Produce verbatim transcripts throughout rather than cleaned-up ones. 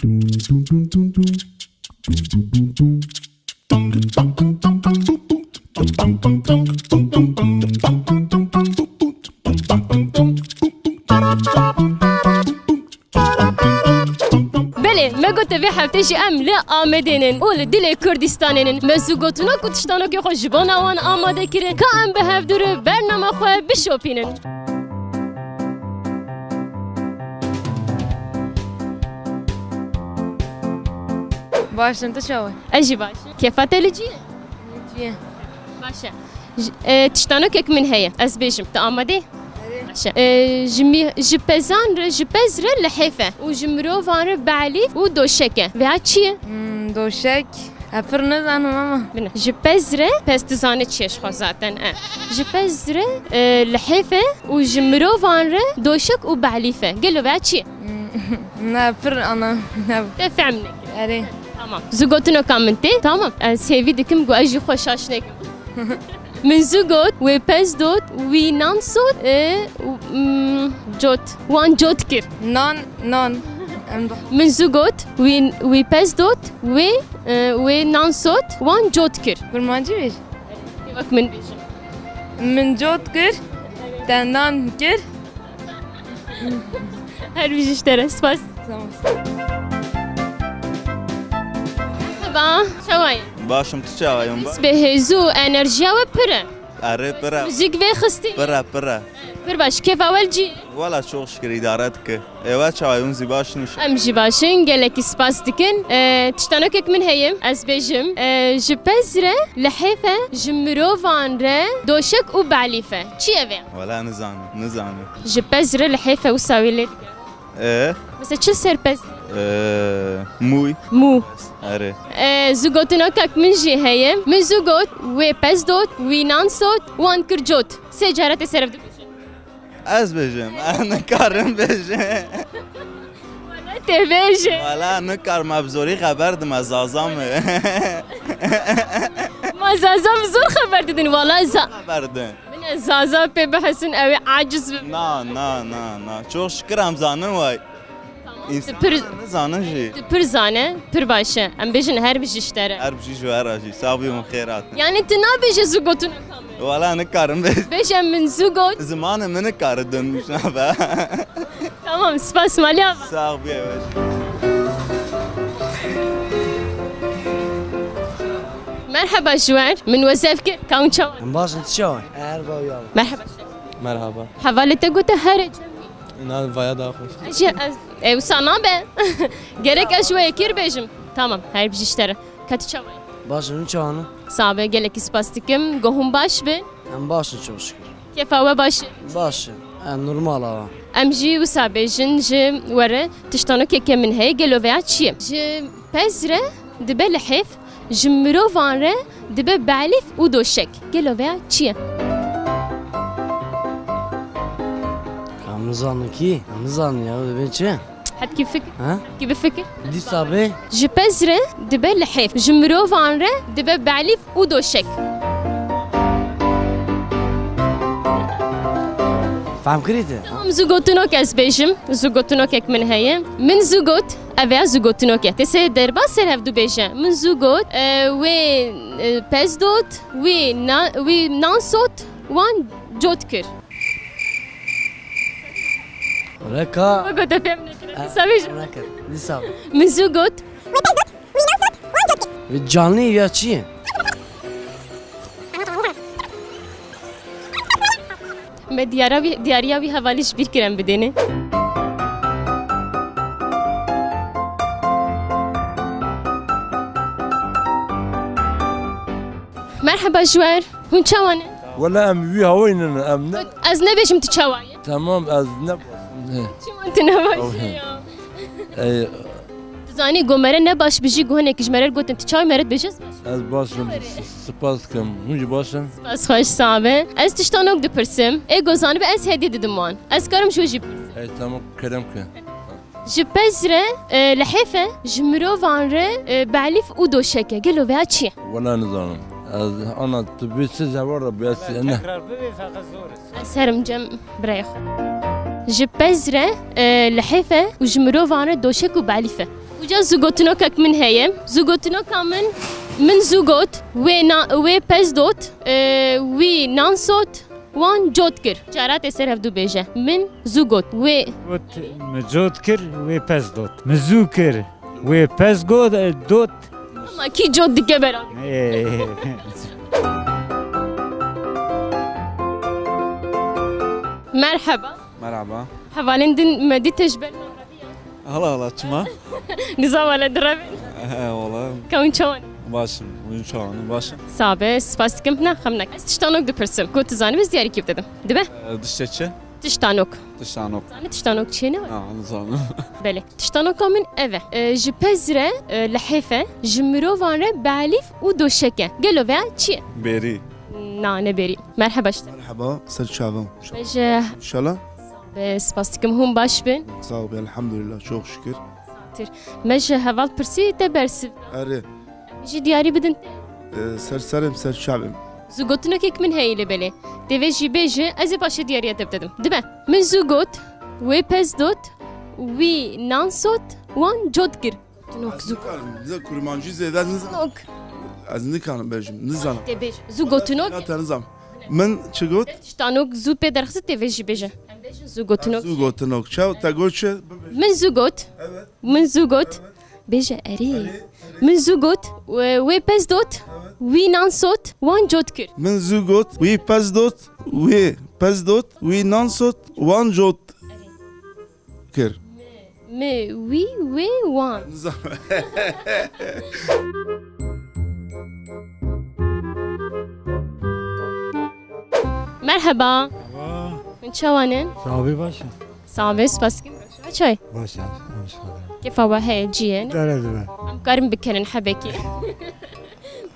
Belê, me gote vê heftê jî em li Amedê nin û li dilê Kurdistanê nin. Me zû gotino ku tiştanokê xwe ji bona wan amade kirin, ka em bi hevdû re bernama xwe bişopînin. Baş in, tu çawa? Ez jî baş im. Kêfa te li cî ye? Li cî ye. Baş e. J-, e, tiştanokek min heye. Ez bêjim. Tu amade? Erê. Baş e. E, ji mî-, ji pezan re, ji pez re lihêf e. Û ji mirovan re behlîf û doşek e. Veya çi ye? Hmm, doşek. E, pir nizanim ama. Bine. Ji pez re, pez tu zanî çi ye ji xwe zaten, e. Ji pez re, e, lihêf e û ji mirovan re doşek û behlîf e. Gelo veya çi ye? Hmm, ne, pir ana, ne. Te fehm nekir. Erê. Tamam. Zû gotinoka min tê. Tamam. Ez hêvî dikim ku ez jî xwe şaş nekim. Min zû got, wê pez dot, wî nan sot, e, mm, cot. Wan cot kir. Nan, nan. Em do- Min zû got, wî, wî pez dot, wê, e, wê nan sot, wan cot kir. Kurmancî bêj. Wek min bêjim. Min cot kir, te nan kir. Her bijî ji te re, spas. Tamam. Merhaba, çawa yî? Baş im, tu çawa yî? Hûn baş? Bi hêz û enerjiya we pir e. Erê, pir e. Muzîk vêxistî? Pir e, pir e. Pir baş, kêfa we li cî? Wela çok şükür îdare dike. Ê we çawa yî, hûn zî baş in? Em jî baş in, gelekî spas dikin. E, tiştanokek min heye, ez bêjim. E, ji pez re lihêf e, ji mirovan re doşek û behlîf e. Çi ye vê? Wela nizanim, nizanim. Ji pez re lihêf e, wisa wê lê digere. Ee? Mesela çi ser pez? Ee, mûy. Mû. Erê. E, zû gotinokek min jî heye. Min zû got, wê pez dot, wî nan sot, wan kir cot. Sê cara tê ser ev dibêje. Ez bêjim, ez nikarim bêjim. Wele tê bêje. Wala nikar, me bi zorî xeber dime, Zaza me. Ma Zaza bi zor xeber didin, wala za- Xeber din. Bine Zaza pê bihesin, ew ê aciz bibin. Na, na, na, na. Çok şükür em zanin way. Tamam, tu pir, nizanin jî. Tu pir zane, pir baş e. Em bêjin her bijî ji te re. Her bijî ji we re jî. Sax bî, min xêr hatin. Yani tu nabêje zû gotin. Wala nikarim bêj. Bêje min zû got. Zimanê min nikare dönmüş nabe. Tamam, spas maliya. Sax bî, evet. Merheba ji we, min we zev kir, ka hûn çawa? Em baş in, tu çawa? Merhaba. Merhaba. Hevalê te gote here cem. Înan vaya daha xweş. Ji, ez, e, wisa nabe. Gerek ez ji we yekê re bêjim. Tamam, her bijî ji te re. Ka tu çawa yî? Baş in, hûn çawa ne? Sax be, gelekî spas dikim. Go hûn baş bin. Em baş in, çok şükür. Kêfa we baş e? Baş e. E, normal a. Em jî wisa bêjin ji we re, tiştanokeke min heye, gelo veya çi ye? Ji pez re dibe lihêf, ji mirovan re dibe behlîf û doşek. Gelo veya çi ye? Em nizanin kî, em nizanin ya, dibên çi? Hetkî fikir. Ha? Hetkî bifikir. Dîsa bê. Ji pez re dibe lihêf, ji mirovan re dibe behlîf û doşek. Fehm kirî te? Tamam, zû gotinok ez bêjim. Zû gotinokek min heye. Min zû got, ev ya zû gotinok e. Te sê derbas ser hevdû bêje. Min zû got, e, wê, e, pez dot, wî na-, wî nan sot, wan cot kir. Reka. Wek te fêm nekir. Dîsa bêjim. Reka. Dîsa. Min zû got. Wî pez got, wî nan sot, wan cot kir. Wî canlî ya çi ye? Me diyara wî, diyariya wî hevalî ji bîr kirin bidêne. Merheba ji we re. Hûn çawa ne? Wele em wî hawayî ne, em ne. Ez nebêjim tu çawa yî. Tamam, ez ne. Çima tu ne baş î ya? Ey. Tu zanî, go mere ne baş bijî, go hinek ji mere gotin tu çawa yî, mere dibêje ez baş im. Ez baş im, s-, spas dikim. Hûn jî baş in? Spas xweş, sax be. Ez tiştanok dipirsim. Ê go zanibe ez hediye didim wan. Ez karim ji we jî bipirsim. Ey, tamam, kerem ke. Ji pez re, e, lihêf e, ji mirovan re, e, behlîf û doşek e. Gelo veya çi ye? Wela nizanim. Ez ana tu bê çi cevap re bê, ez ne. Tekrar bibê feqet zor e. Ez herim cem birayê xwe. Ji pez re, e, lihêf e û ji mirovan re doşek û behlîf e. Uca zû gotinokek min heye. Zû gotinoka min, min zû got, wê na-, wê pez dot, e, wî nan sot, wan cot kir. Cara tê ser hevdû bêje. Min zû got, wê Got, mi cot kir, wê pez dot. Mi zû kir, wê pez got, e, dot. Ama kî cot dike beraber? Ê. Merheba. Merhaba. Hevalên din me dî te ji ber me reviya. Hala hala, çima? Niza wele direvin. He, wala. Kewin çawan? Başım. Oyun çağını başım. Sabe, spas dikim. Ne, xem nek. Ez tiştanok dipirsim. Got tu zanî, ez diyarî kî bidim. Dibe? E, dişçe çi? Tiştanok. Tiştanok. Zanî tiştanok çi ne? Ha, zanim. Belê. Tiştanoka min ev e. E, ji pez re, e, lihêf e, ji mirovan re belîf û doşek e. Gelo veya çi ye? Bêrî. Na, ne bêrî. Merheba işte. Merheba, ser çavim. Beje. İnşallah. Be, spas dikim, hûn baş bin. Sağ ol, elhamdülillah, çok şükür. Tir. Me ji heval pirsî te bersiv. Erê. Jî diyarî bidin. Ee, ser serê min, ser çavê min. Zû gotinokek min heye lê belê. Tê vê jî bêje, ez ê paşê diyariya te bidim. Dibe. Min zû got, wê pez dot, wî nan sot, wan cot kir. Gotinok zû. Ez nikarim, bize kurmancî zêde ez nizanim. Nok. Ez nikarim bêjim, nizanim. Tê bêj. Zû gotinok. Ya te nizanim. Min çi got? Tiştanok zû pê derxist, tê vê jî bêje. Em bêjin zû gotinok. Zû gotinok. Çaw, te got çi? Min zû got. Evet. Min zû got. Evet. Bêje erê. Erê, erê. Min zû got, wê, wê pez dot, evet, wî nan sot, wan cot kir. Min zû got, wî pez dot, wê pez dot, wî nan sot, wan cot kir. Mi, wî, wê, wan. Nizam. Merheba. Merhaba. Hûn çawan in? Sabi baş e. Sabe, spas dikim. Çay? Baş e, hoş geldin. Kêfa we heye, ciyê ne? Dere dibe. Em karin bikenin hebekî.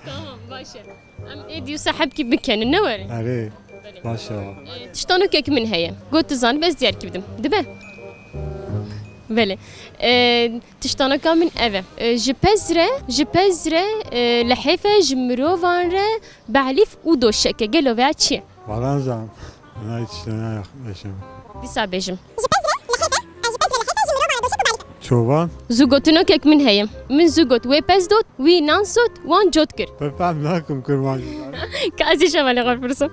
Tamam, baş e. Em ê dîsa hebkî bikenin, ne were? Erê, baş e. E, tiştanokek min heye. Got tu zanî, ez diyarkî bidim. Dibe? Belê. E, tiştanoka min ev e. E, ji pez re, ji pez re, e, lihêf e, ji mirovan re, belîf û doşek e. Gelo veya çi ye? Balanzan. Ona hiç ne yaşam. Dîsa bêjim. Çoban. Zû gotinokek min heye. Min zû got, wê pez dot, wî nan sot, wan cot kir. Pepem nakim kurmancî. Ka ez ê şevalê xwe pirsim.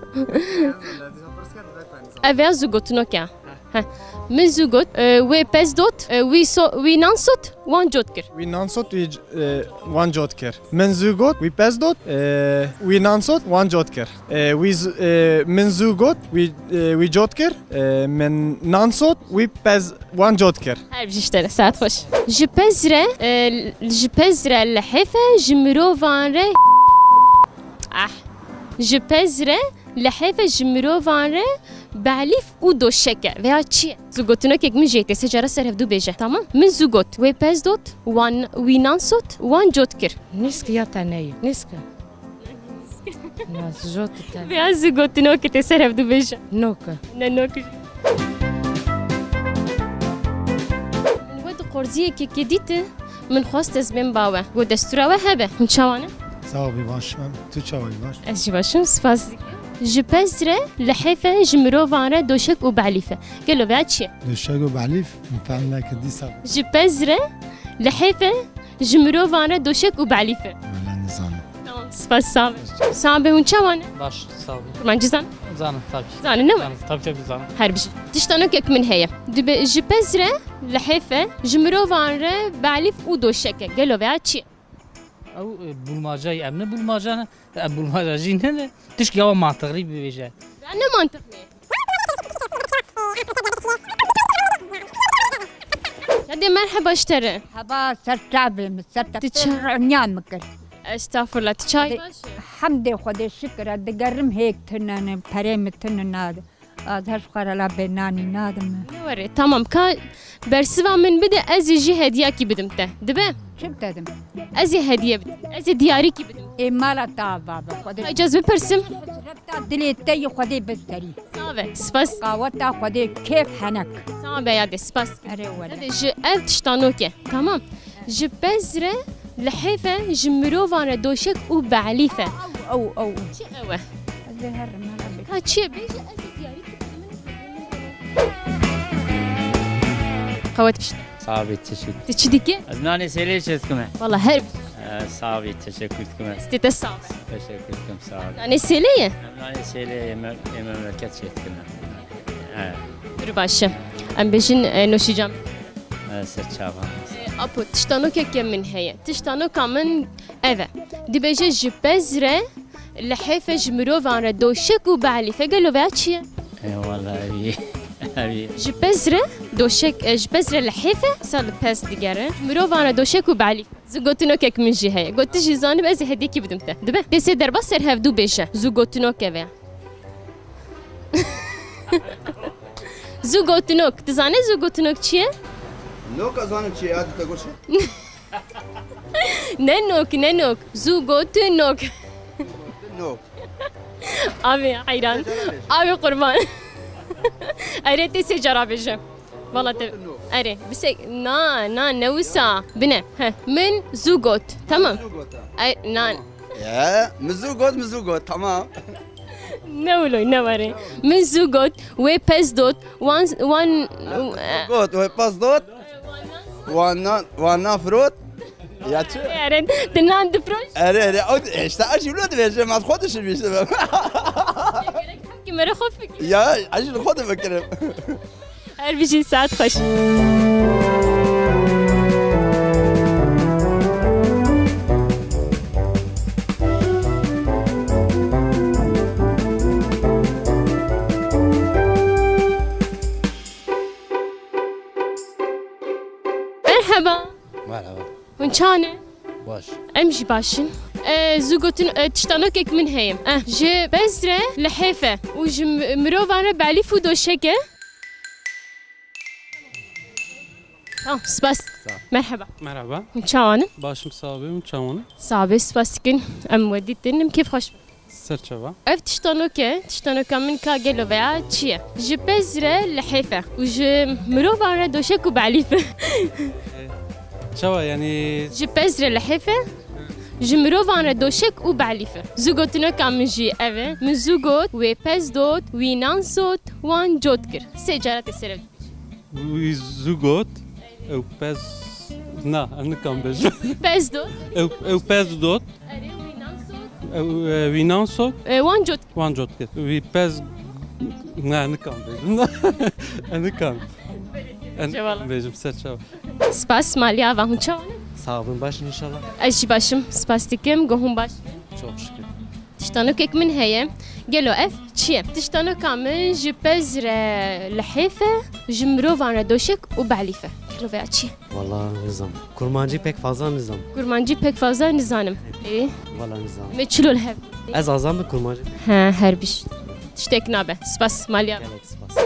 Ev ya zû gotinok ya. Heh. Min zû got, e, wê pez dot, e, wî so-, wî nan sot, wan cot kir. Wî nan sot, wî c-, e, wan cot kir. Min zû got, wî pez dot, e, wî nan sot, wan cot kir. E, wî z-, e, min zû got, wî, e, wî cot kir. E, min nan sot, wî pez, wan cot kir. Her bijî ji te re, saet xweş. Ji pez re, e, ji pez re lihêf e, ji mirovan re. Ah. Ji pez re lihêf e, ji mirovan re belîf û doşek e. Veya çi ye? Zû gotinokek min jê tê, sê cara ser hevdû bêje. Tamam? Min zû got, wê pez dot, wan, wî nan sot, wan cot kir. Nîsk ya te neyê. Nîsk e. Na, ji jot te. Veya zû gotinokê tê ser hevdû bêje. Nok e. Ne nok e. Min we di qorziyekê kê dîti, min xwest ez bêm ba we. Got destûra we hebe. Hûn çawan e? Sağ ol, baş ben. Tu çawa baş? Ez jî baş im, spas dikim. Ji pez re lihêf e, ji mirovan re doşek û belîf e. Gelo veya çi ye? Doşek û belîf, min fehm nekir dîsa. Ji pez re lihêf e, ji mirovan re doşek û belîf e. Wela nizanim. Tamam, spas, sağ be. Sağ be, hûn çawan e? Baş, sağ ol. Kurmancî zan? Zanim, tabii. Zanin, ne? Zanim, tabii, tabii, zanim. Her bijî. Tiştanokek min heye. Dibe, ji pez re lihêf e, ji mirovan re belîf û doşek e. Gelo veya çi ye? Ew, e, bulmacayê, em ne bulmaca ne, em bulmaca jî ne ne. Tişt ya mantıklı bibêje. Ya ne mantıklı? Ya de merheba ji te re. Heba ser çavê min, ser te Ti ça- pêr nya min kir. Estağfurullah, ti çay Hadi, baş e? Hemdê Xwedê şikir e, digerim hêk tune ne, perê min tune ne. Az her xwe re la bê nanî nadim. Ne were, tamam, ka bersiva min bide, ez ê jî hediyakî bidim te. Dibe? Çi bidedim? Ez ê hediye bidim. Ez ê diyarîkî bidim. Ê mala te ava be, Xwedê. Ecaz bipirsim. Hicreta dilê te yê Xwedê bisterî. Sağ be, spas. Qaweta Xwedê kêf henek. Sağ be ya de, spas. Erê wele. Hadi ji ev tiştanoke, tamam. Ji pez re lihêf e, ji mirovan re doşek û belîf e. Ew, ew, ew. Çi ew e? Ez ê herim, herim. Ka çi ye? Bêje, ez ê diyarî bikim. Qewet pişt. Abi, teşekkür. Tu çi dikî? Ez nanê sêlê çêdikim. Wala her Ee, sağ ol, teşekkür ederim. Stê te sağ ol. Teşekkür ederim, sağ ol. Nanê sêlê ye? Em nanê sêlê ye, me-, ye memleket çêdikim. Evet. Pir baş e. Em bêjin, e, noşîcan. Ee, ser çava. E, apo, tiştanokeke min heye. Tiştanoka min ev e. Dibêje ji pez re lihêf e, ji mirovan re doşek û behlîf e. Gelo veya çi ye? Eyvallah, evî. Evî. Ji pez re doşek, e, ji pez re lihêf e, sal li pez digere. Mirovan re doşek û behlîf. Zû gotinokek min jî heye. Got tu jî zanî ez ê hediyekî bidim te. Dibe? Dê sê derbas ser hevdû bêje. Zû gotinok ev e. Zû gotinok. Tu zanî zû gotinok çi ye? Nok, ez zanim çi ye, hadi te goşe. Ne nok, ne nok. Zû gotinok. Nok. Abi heyran. Abi qurban. Erê, tê sê cara bêje. Valla te. Nok. Erê, bisek, na, na, ne wisa. Bine. He. Min zû got. Tamam. Zû got, ha. Ay, na. Tamam. Ya, min zû got, min zû got. Tamam. Ne wilo, ne were. Min zû got, wê pez dot, wan, wan, Ha, zû got, wê pez dot. Wan nan, wan nan firot. Ya çi? Erê, tu nan difroş. Erê, erê, o, işte, ez jî wilo dibêjim, ez xwe dişibîştim. Gerek hemkî mere xwe fikir. Ya, ez jî li xwe difikirim. Her bijî, saet xweş. Merhaba. Merhaba. Hûn çawa ne? Baş. Em jî baş in. E, zû gotin, e, tiştanokek min heye. Eh, ji pez re lihêf e û ji mi-, mirovan re belîf û doşek e. Tamam, spas. Sağ ol. Merhaba. Merhaba. Hûn çawa ne? Başım sağ olun, çawa ne? Sağ be, spas dikin. Em we dîtin, em kêf xweş. Serçava. Ev tiştanok e, tiştanoka min ka gelo veya çi ye? Ji pez re lihêf e û ji mirovan re doşek û belîf e. Çawa yani? Ji pez re lihêf e, ji mirovan re doşek û belîf e. Zû gotinoka min jî ev e. Min zû got, wê pez dot, wî nan sot, wan cot kir. Sê cara tê ser ev. Wî zû got, ew pez, na, em nikan bêjin. Pez dot. Ew, ew pez dot. Erê, wî nan sot. Ew, e, wî nan sot. E, wan cot. Wan cot kir. Wî pez, na, nikan bêjin. Em nikan. Em Cevalla. Bêjim ser çav. Spas, maliya va hûn çawa ne? Sağ olun, başın inşallah. Ez jî başim, spas dikim, go hûn baş bin. Çok şükür. Tiştanokek min heye. Gelo ev çi ye? Tiştanoka min ji pez re lihêf e, ji mirovan re doşek û belîf e. Gelo veya çi ye? Vallahi nizam. Kurmancî pek fazla nizam. Kurmancî pek fazla nizanim. Ê? Vallahi nizam. Me çilo li hev. Ez azam bi kurmancî. He, her biş. Tiştek nabe. Spas, maliya. Gelek spas.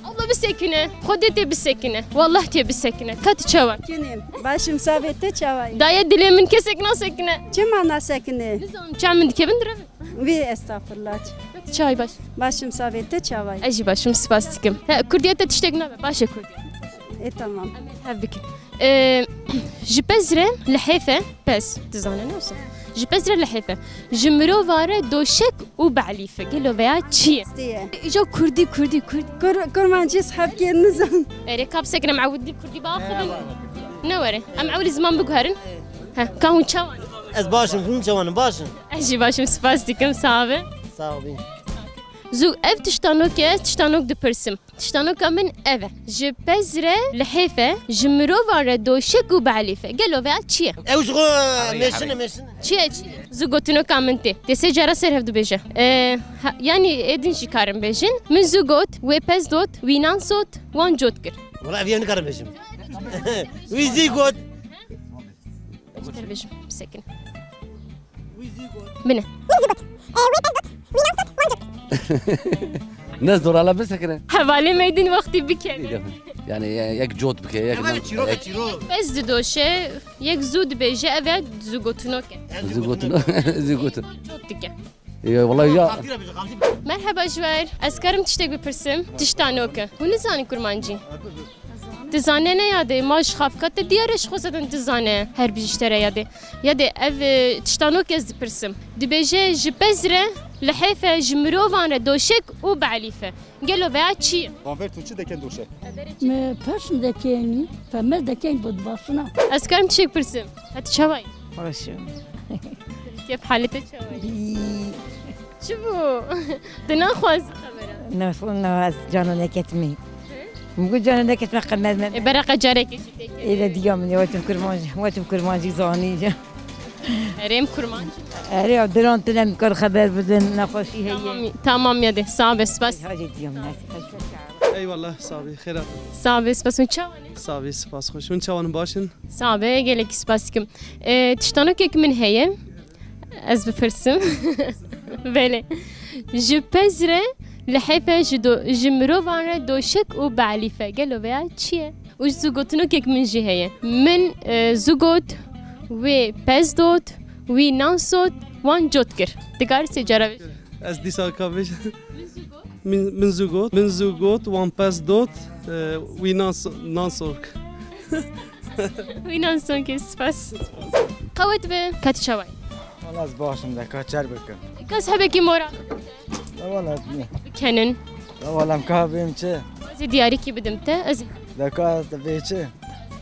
Allah bisekine. Xwedê tê bisekine. Wallah tê bisekine. Ka tu çawa? Kinim. Başim savê te çawa ye? Daye dilê min kesek nasekine. Çima nasekine? Nizanim, çawa min dikevin direvin. Wî estağfurullah. Çay baş. Başim savê te çawa ye? Ez jî başim, spas dikim. He, Kurdiye te tiştek nabe. Baş e Kurdiye. E, tamam. Em ê hev bikin. E, ji pez re lihêf e. Pez, tu zane ne wisa? Ji pez re lihêf e. Ji mirova re doşek û belîf e. Gelo veya çi ye? Stê ye. Îca Kurdî, Kurdî, Kurdî. Kur-, kurmancî sahibkê nizam. Erê, ka bisekine, em ewil dî Kurdî biaxivin. Ne were. Em ewil ziman biguherin. He, ka hûn çawa ne? Ez baş im, hûn çawa ne? Baş in? Ez jî baş im, spas dikim, sax be. Sax bî. Zû, ev tiştanok e, tiştanok dipirsim. Tiştanoka min ev e. Ji pez re lihêf e, ji mirovan re doşek û belîf e. Gelo veya çi ye? Ew ji xwe mêşin e, mêşin e. Çi ye, çi ye? Zû gotinoka min tê. Tê sê cara ser hev dibêje. E, ha, yanî êdin jî karin bêjin. Min zû got, wê pez dot, wî nan sot, wan cot kir. Wala ev yê nikarim bêjim. Wî zî got. Ji te re bêjim, bisekin. Bine. Ne zor ala bisekine. Hevalê me din wextî bike. Yani ye-, yek cot bike, yek Hevalê nan, çîrok e, yek çîrok. Pez didoşe, yek zû dibêje, ev e zû gotinok e. Zû gotin, zû gotin. Cot dike. Ya, vallahi ya. Merheba ji we re. Ez karim tiştek bipirsim? Tiştanok e. Hûn nizanin kurmancî? Tu zane ne yadê? Ma ji xafika te diyar e, ji xwe zaten tu zane. Her bijî ji te re yadê. Yadê ev, e, tiştanok ez dipirsim. Dibêje ji pez re Lihêf e, ji mirovan re doşek û behlîf e. Gelo veya çi ye? Van ver tu çi deken doşek? Me peşm dekenî, femel dekenî bu başına. Ez karim tiştek pirsim. Hadi çaway? Hoşum. Kef halete çaway? Çi bû? Tu naxwazî xebera? Nasıl na ez cana neketmi? Hı? Mgu cana neketme qemer me. E, bereqa carekê jî têkevê. Êle diya min, wetim kurmancî, wetim kurmancî zanî. Erê em kurmancî. Erê ya diran tine em kar xeber bidin, nexweşî heye. Tamam, tamam ya de. Sağ be, spas. Hadi diya min. Eyvallah, sağ be, xêr hatin. Sağ be, spas. Hûn çawan e? Sağ be, spas xweş. Hûn çawan in, baş in? Sağ be, gelekî spas dikim. E, tiştanokek min heye. Ez bipirsim. Belê. Ji pez re lihêf e ji do-, ji mirovan re doşek û behlîf e. Gelo veya çi ye? Û ji gotinokek min jî heye. Min, e, zû got, wê pez dot, wî nan sot, wan cot kir. Dikarî sê cara bêjî? Ez dîsa ka bêjim. Min, min zû got, min zû got, wan pez dot, e, wî nan so-, nan sok. Wî nan sokê, spas. Qewet be, ka tu çawa yî? Wala ez baş im, de ka çer bikim. Kes hebekî moral. Ya wala ne? Bikenin. Ya wala em ka bêm çi? Ez diyarîkî bidim te, ez. De ka te bê çi?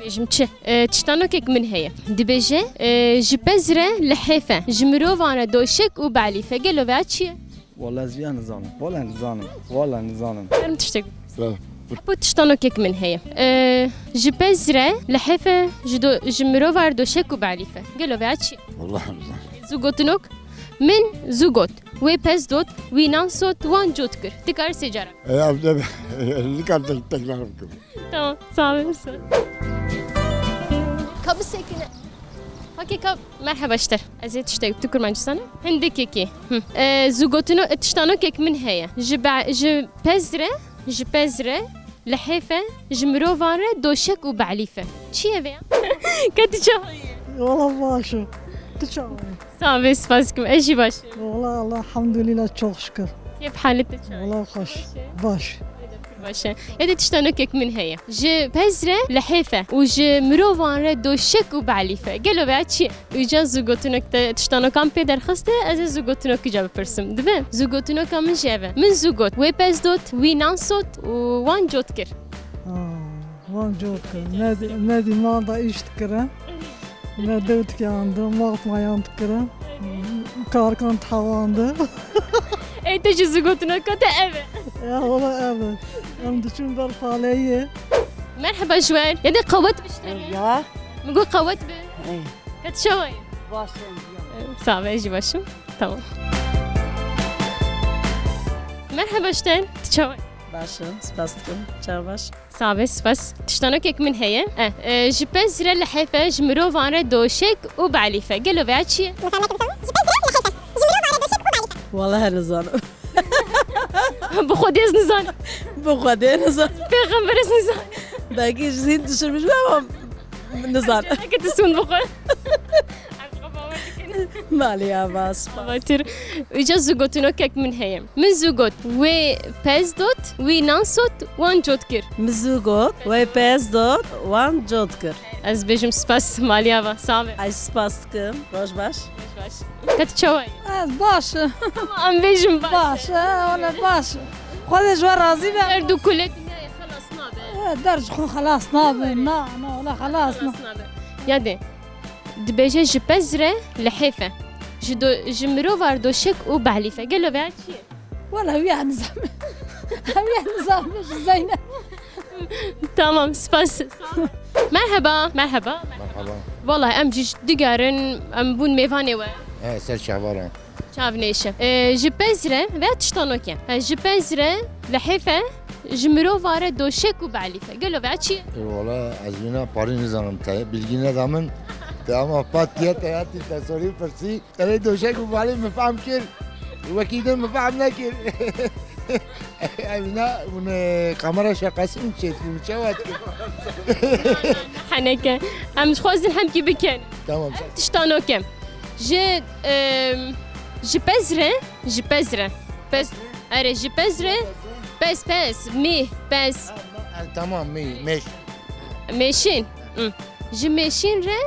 Bêjim çi? E, tiştanokek min heye. Dibêje, e, ji pez re lihêf e, ji mirovan re doşek û behlîf e. Gelo veya çi ye? Wala ez viya nizanim. Wala nizanim. Wala nizanim. Karim tiştek. Be. Apo tiştanokek min heye. Ee, ji pez re lihêf e, ji do-, ji mirova re doşek û behlîf e. Gelo veya çi? Wala nizanim. Zû gotinok. Min zû got. Wê pez dot, wî nan sot, wan cot kir. Dikarî sê cara. E, ev de, nikar tek-, tekrar bikim. Tamam, sağ olun. Kapı sekine. Hakika, merhaba işte. Ez ê tiştek, tu kurmancî zanî? Hindikekî. Hı. E, zû gotino, e, tiştanokek min heye. Ji be-, ji pez re, ji pez re, lihêf e, ji mirovan re, doşek û behlîf e. Çi ye vê ya? Ka tu çawa yî? Wala baş e. Tu çawa yî? Sağ be, spas dikim. Ez jî baş im. Wala Allah, elhamdülillah, çok şükür. Kêf halê te çawa yî? Wala xweş. Baş e. Baş e. Baş e. Êdî tiştanokek min heye. Ji pez re lihêf e û ji mirovan re doşek û behlîf e. Gelo veya çi ye? Îca zû gotinek te tiştanokan pê derxiste, ez ê zû gotinokî ca bipirsim. Dibe? Zû gotinoka min jî ev e. Min zû got, wê pez dot, wî nan sot û wan cot kir. Ha, wan cot kir. Me dî, me dî mala da îş dikirin. Me dew dikeyandin, max mayan dikirin. Karikan dihewandin. Ey, te jî zû gotinoka te ev e. Ya, wala ev e. Em diçûn ber xaleyê. Merheba ji we. Ya de qewet bişte. Ya. Min got qewet be. Ey. Ka tu çawa yî? Baş im. Sağ be, ez jî baş im. Tamam. Merheba ji te. Tu çawa yî? Baş im, spas dikim. Çawa baş? Sağ be, spas. Tiştanokek min heye. E, e, ji pez re lihêf e, ji mirovan re doşek û behlîf e. Gelo veya çi ye? Wala her nizanim. Bi Xwedê ez nizanim. Bi Xwedê nizanim. Pêxember ez nizanim. Belkî ji zîn düşürmüş be ama nizanim. Belkî tu sûn bixwe. Malê ya, spas. Batir. Îca zû gotinokek min heye. Min zû got, wê pez dot, wî nan sot, wan cot kir. Min zû got, wê pez dot, wan cot kir. Ez bêjim spas, malê ya, sağ be. Ay spas dikim. Roj baş. Roj baş. Ka tu çawa yî? Ez baş. Em bêjim baş. Baş, e, wala baş. Xwedê ji we razî be. Derd û kulê dinyayê xelas nabe. E, derd ji xwe xelas nabe. Na, na, wala xelas na. Xelas nabe. Ya de. Dibêje ji pez re lihêf e. Ji do-, ji mirova re doşek û behlîf e. Gelo veya çi ye? Wala ew ya nizam. Ew ya nizam ji Zeynep. Tamam, spas. Merheba, merheba. Merhaba. Vallahi em jî digerin, em bûn mêvanê we. E, ser çavara. Çav nêşe. E, ji pez re veya tiştanok e. Ha, ji pez re lihêf e, ji mirova re doşek û behlîf e. Gelo veya çi ye? E, wala ez wîna parî nizanim te. Bilgî neda min. Te ama pat diye te hatî te sorî pirsî. Te vê doşek û behlîf min fehm kir. Wekî din min fehm nekir. Ev na, hûn, e, kamera şeqesî min çêdikî, min çawa dikir? Heneke. Em ji xwazin hemkî bikin. Tamam. Tiştanoke. Ji, em, ji pez re, ji pez re. Pez, erê, ji pez re. Pez, pez, mîh, pez. E, tamam, mîh, mêş. Mêşîn. Hı. Ji mêşîn re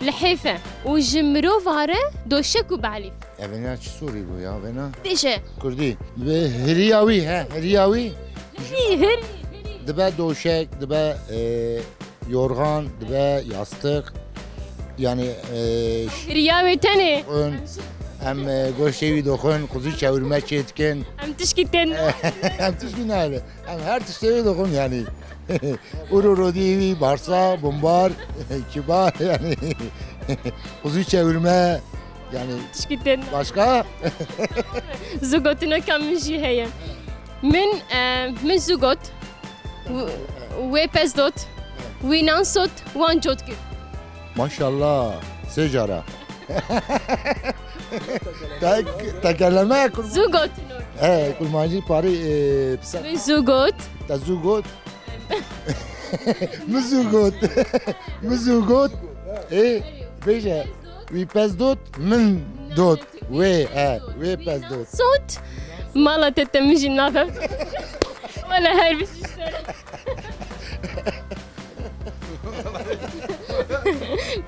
lihêf e. Û ji mirova re doşek û behlîf. Evena çi sorî bû ya, evena? Bêje. Kurdî. Ve hiriya wî, he, hiriya wî. Hirî, hirî, hirî. Dibe doşek, dibe, e, yorgan, dibe yastık. Yani, e, ş- Hiriya wê tenê. Em, em, e, goştê wî doxin, kuzu çevirme çê dikin. Em tişkî tên. Em tişkî nayê. Em her tiştê wî doxin yani. Ûro rodî wî, barsa, bombar, kibar yani. Kuzu çevirme yani. Tişkî tên. Başka? Zû gotineka min jî heye. Min, e, min zû got. W-, wê pez dot. Wî nan sot, wan cot kir. Maşallah. Sê cara. Tek, tekerleme kurmancî. Zû gotinok. He, kurmancî parî, e, pisa. Min zû got. Te zû got. Min zû got. Min zû got. E, bêje. Wî pez dot, min dot. Wê, he, wê pez dot. Sot. Mala te te min jî navem. Wala her bijî ji te re.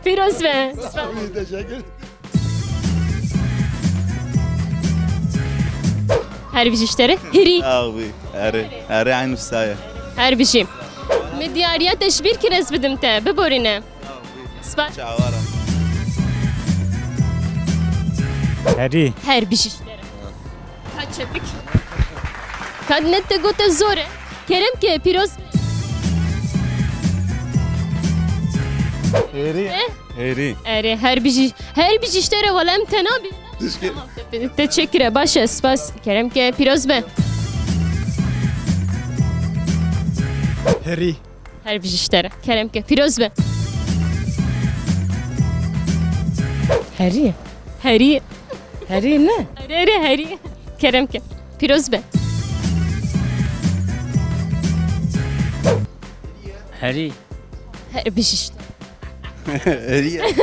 Pîroz be. Teşekkür. Her bijî ji te re. Hirî. Sağ ol. Erê, erê aynı ustaya. Her bijî. Min diyariya te ji bîr kir ez bidim te. Biborîne. Spas. Çawa re. Herî. Her bijî ji te re. Ka çepik. Ka ne te gote zor e. Kerem ke pîroz. Herî. E? Herî. Erê, her bijî, her bijî ji te re wala em te nabî. Tişkî. Tamam, te, te çêkire, baş e, spas. Kerem ke pîroz be. Herî. Her bijî ji te re. Kerem ke pîroz be. Herî. Herî. Herî ne? Erê, erê, herî. Kerem ke. Pîroz be. Herî. Her bijî ji te. Herî.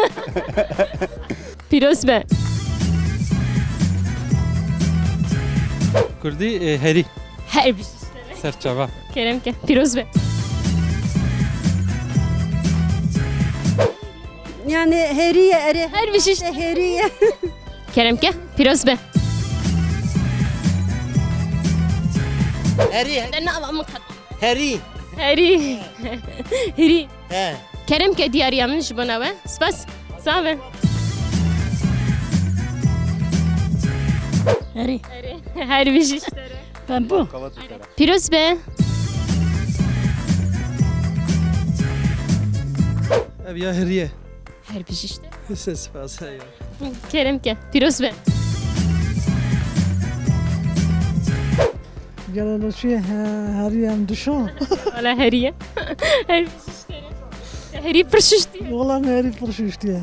Pîroz be. Kurdî, e, herî. Her bijî ji te. Serçava. Kerem ke. Pîroz be. Yani herî ye, erê. Her bijî ji te. Herî ye. Kerem ke. Pîroz be. Herî. De nava min qet. Herî. Herî. Herî. He. Kerem ke diyariya min ji bona we. Spas. Sağ be. Herî. Herî. Her bijî ji te re. Pembo. Pîroz be. Ev ya hiriye. Her bijî ji te re. Spas ya. Kerem ke. Pîroz be. Gelo çi he, herî em dişon. Wala herî ye. Her bijî ji te re. Herî pir şiştî ye. Wala me herî pir şiştî ye. Ya.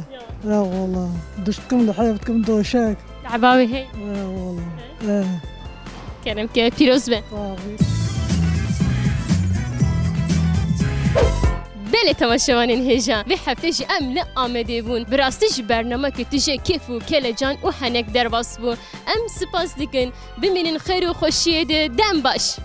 Ya wala. Dişt dikim li hev dikim doşek. Deba wê hey. Ya wala. He. Kerem ke pîroz be. Sağ ol. Belê temaşevanên hêja, vê hefte jî em li Amedê bûn. Bi rastî jî bernameke tije kêf û kelecan û henek derbas bû. Em spas dikin. Bimînin xêr û xweşiyê de. Dem baş.